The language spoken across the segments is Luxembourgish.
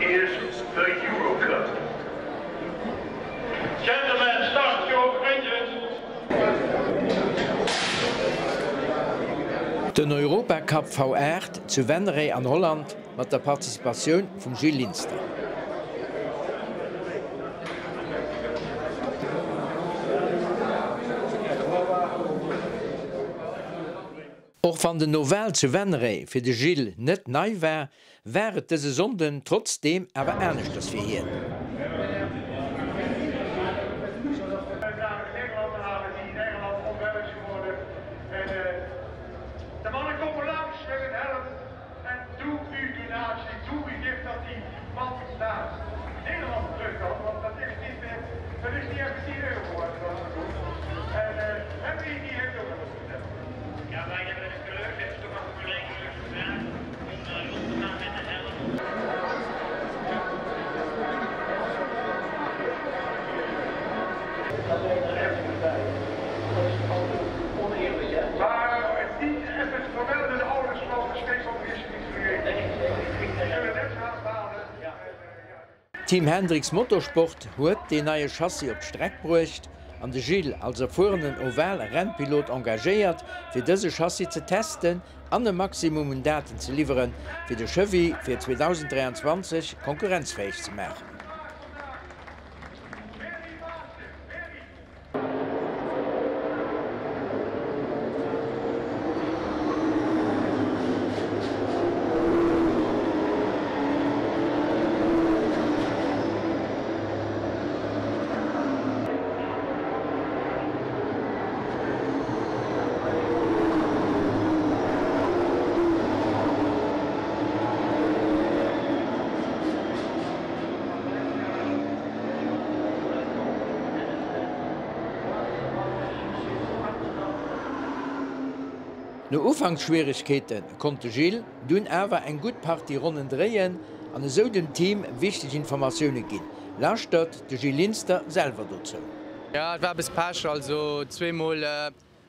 is the Eurocup. Gentlemen, start your engines. Den Europacup V8 zu Venray an Holland mat der Participatioun vum Gilles Linster. Och wann den Oval zu Venray fir de Gilles net nei war, war et dëse Sonnden trotzdeem awer aneschters fir hien. D'Team Hendriks Motorsport huet deen neie Chassis op d'Streck bruecht an de Gilles als erfuerenen Oval-Rennpilot engagéiert, fir dëse Chassis ze testen an e Maximum un Daten ze liwweren, fir de Chevy fir 2023 konkurrenzfäeg ze maachen. No Ufanksschwieregkeete konnt de Gilles dunn awer eng gutt Partie Ronnen dréien an esou dem Team wichteg Informatioune ginn. Lauschtert de Gilles Linster selwer dozou. Jo, et war e bësse Pech, also zweemol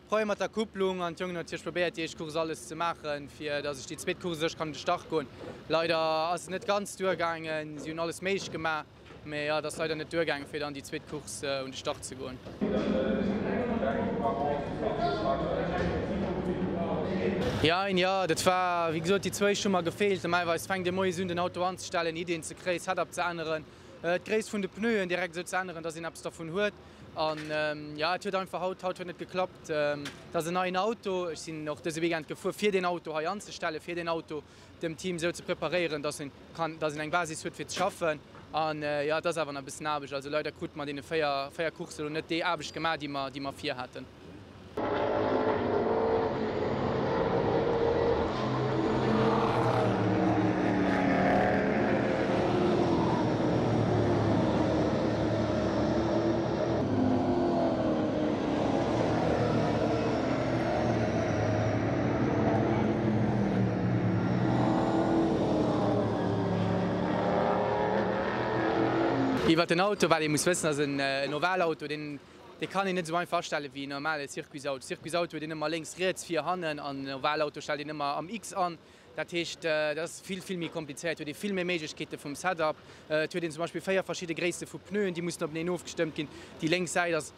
Problème mat der Kupplung an d'Jongen hunn natierlech probéiert déi éischt Course alles ze maachen, fir datt ech déi zweet Course u sech kann un de Start goen. Leider ass et net ganz duergaangen, si hunn alles méiglech gemaach, mee jo, et ass leider net duergaangen, fir dann déi zweet Course un de Start ze goen. Jein, jo, dat war wéi gesot déi zwou éischt hu mer gefeelt. Normalerweis fänkt ee moies un den Auto anzestellen, Iddien ze kréien, Setup ze änneren, d'Gréisst vun de Pneuen direkt esou ze änneren, datt een eppes dervun huet. An jo, et huet einfach haut, haut huet net geklappt. Et ass en neien Auto. Ech sinn och dëse Weekend gefuer, fir deen Auto hei anzestellen, fir deen Auto dem Team esou ze preparéieren, dass en kann, dass en eng Basis huet fir ze schaffen. An jo, et ass awer nach e bëssen Aarbecht. Also leider krute mer an deene 4, 4 Coursse elo net déi Aarbecht gemaach, déi mer, déi mer virhaten. Iwwer den Auto, wat ee muss wëssen, ass en Ovalauto, deen Dee kann een net esou einfach astelle wéi en normale Circuitsauto. Circuitsauto huet een ëmmer lénks, riets, vir, hannen an en Ovalauto stellt een ëmmer am X an. Dat heescht, dat ass vill, vill méi komplizéiert, huet ee vill méi Méiglechkeete vum Setup. Et huet een zum Beispill 4 verschidde Gréisste vu Pneuen, déi mussen openeen ofgestëmmt ginn. Déi lénks Säit ass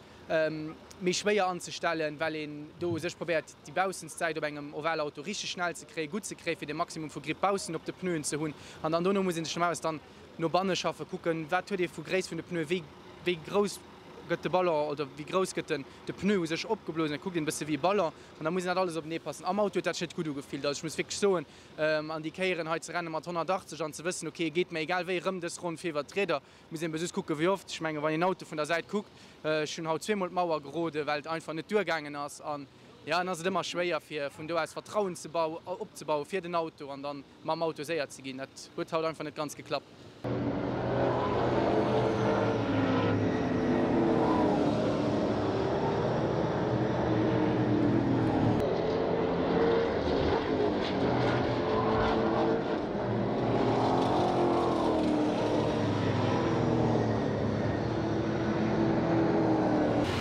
méi schwéier anzestellen, well een do u sech probéiert, déi baussenst Säit op engem Ovalauto richteg schnell ze kréien, gutt ze kréien, fir de Maximum vu Grip baussen op de Pneuen ze hunn. An dann dono muss ee sech normalerweis dann no banne schaffen, kucken, wat huet ee vu Gréisst vun de Pneuen, wéi, wéi grouss gëtt de Ballon oder wéi grouss gëtt den de Pneu u sech opgeblosen, da kuckt een e bësse wéi e Ballon an da muss een dat alles openee passen. Am Auto huet dat sech net gutt ugefillt. Also ech muss wierklech soen, an déi Kéieren hei ze renne mat 180 an ze wëssen, ok, geet mer egal wéi erëm dës Ronn vir iwwert d'Rieder, muss een just kucken wéi oft. Ech mengen, wann een Auto vun der Säit kuckt, ech hunn haut zweemol d'Mauer geroden, well et einfach net duergaangen ass an jo, dann ass et ëmmer schwéier fir vun do aus Vertrauen ze opzebauen fir den Auto an dann mam Auto séier ze ginn. Dat huet haut einfach net ganz geklappt.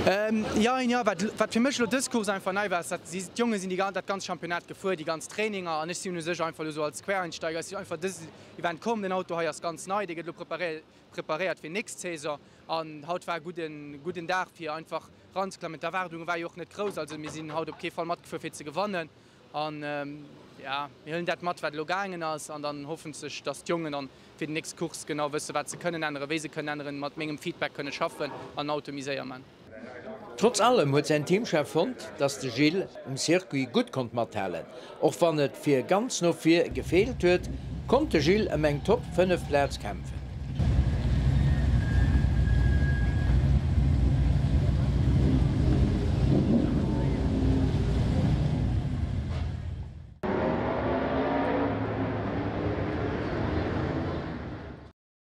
Jein, jo. Wat wat fir mech elo dës Course einfach nei war, ass dat si d'Jonge sinn déi dat ganz Championnat gefuer, déi ganz Traininger an ech sinn u sech einfach elo sou als Quereinsteiger, ech sinn einfach dës Event komm. Den Auto hei ass ganz nei, dee gëtt elo preparéiert fir nächst Saison an haut war e gudden gudden Dag fir einfach ranzeklammen. D'Erwaardunge war jo och net grouss, also mir sinn haut op kee Fall matgefuer fir ze gewannen an ja mir huelen dat mat wat elo gaangen ass an dann hoffentlech dass d'Jongen dann fir déi nächst Course genau wësse wat se kënnen änneren, wéi se kënnen änneren, mat mengem Feedback kënne schaffen an den Auto méi séier man. Trotz allem huet säin Teamchef fonnt, dass de Gilles um Circuit gutt konnt mathalen. Och wann et fir ganz no vir gefeelt huet, konnt de Gilles ëm eng Top 5 Plaz kämpfen.